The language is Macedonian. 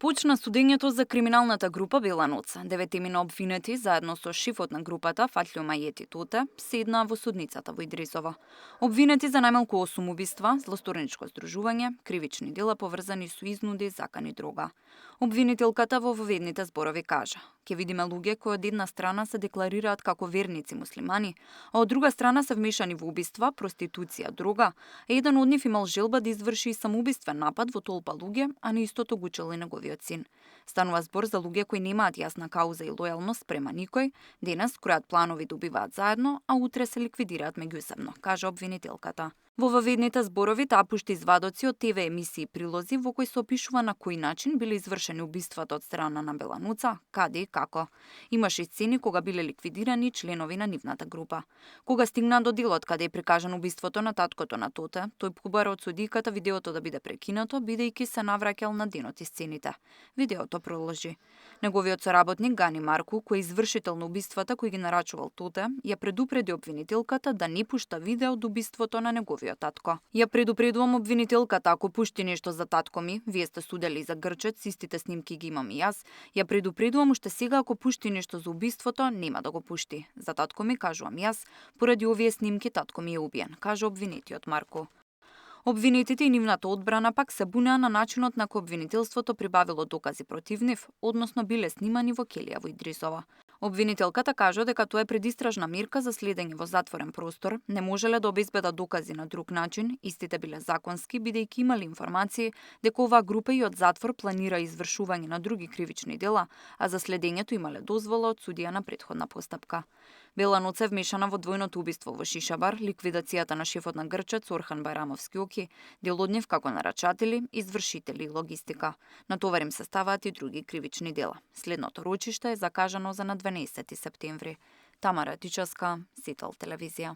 Почна судењето за криминалната група Бела ноц. 9 обвинети заедно со шефот на групата Фатлио Мајети Тоте седнаа во судницата во Идрисово. Обвинети за најмалку 8 убиства, злосторничко здружување, кривични дела поврзани со изнуди, закани дрога. Обвинителката во воведните зборови кажа: "Ке видиме луѓе кои од една страна се декларираат како верници муслимани, а од друга страна се вмешани во убиства, проституција, дрога, а еден од нив имал желба да изврши и самоубиствен напад во толпа луѓе, а на истото го учел и неговиот син. Станува збор за луѓе кои немаат јасна кауза и лојалност према никој, денес кројат планови да убиваат заедно, а утре се ликвидираат меѓусебно", кажа обвинителката. Во воведните зборови таа пушти извадоци од ТВ емисии и прилози во кои се опишува на кој начин биле извршени убиствата од страна на Бела ноца, каде и како. Имаше сцени кога биле ликвидирани членови на нивната група. Кога стигна до делот каде е прикажано убиството на таткото на Тоте, тој побара од судиката видеото да биде прекинато, бидејќи се навраќал на денот и сцените. Видеото продолжи: "Неговиот соработник Гани Марку, кој е извршител на убиствата кои ги нарачувал Тоте, ја предупреди обвинителката да не пушта видео од убиството на неговиот татко. Ја предупредувам обвинителката, ако пушти нешто за татко ми, вие сте судели за Грчец, истите снимки ги имам и јас, ја предупредувам уште сега ако пушти нешто за убиството, нема да го пушти. За татко ми кажувам јас, поради овие снимки татко ми е убиен", кажа обвинетиот Марко. Обвинетите и нивната одбрана пак се бунеа на начинот на кој обвинителството прибавило докази против нив, односно биле снимани во келија во Идрисово. Обвинителката кажа дека тоа е предистражна мерка за следење во затворен простор, не можеле да обезбедат докази на друг начин, истите биле законски бидејќи имале информации дека оваа група и од затвор планира извршување на други кривични дела, а за следењето имале дозвола од судија на претходна постапка. Бела ноц е вмешана во двојното убиство во Шишабар, ликвидацијата на шефот на Грчец Орхан Байрамовски Оки, дел од нив како нарачатели, извршители и логистика. Натовар им се ставаат и други кривични дела. Следното рочиште е закажано за на 12 септември. Тамара Тичевска, Сител телевизија.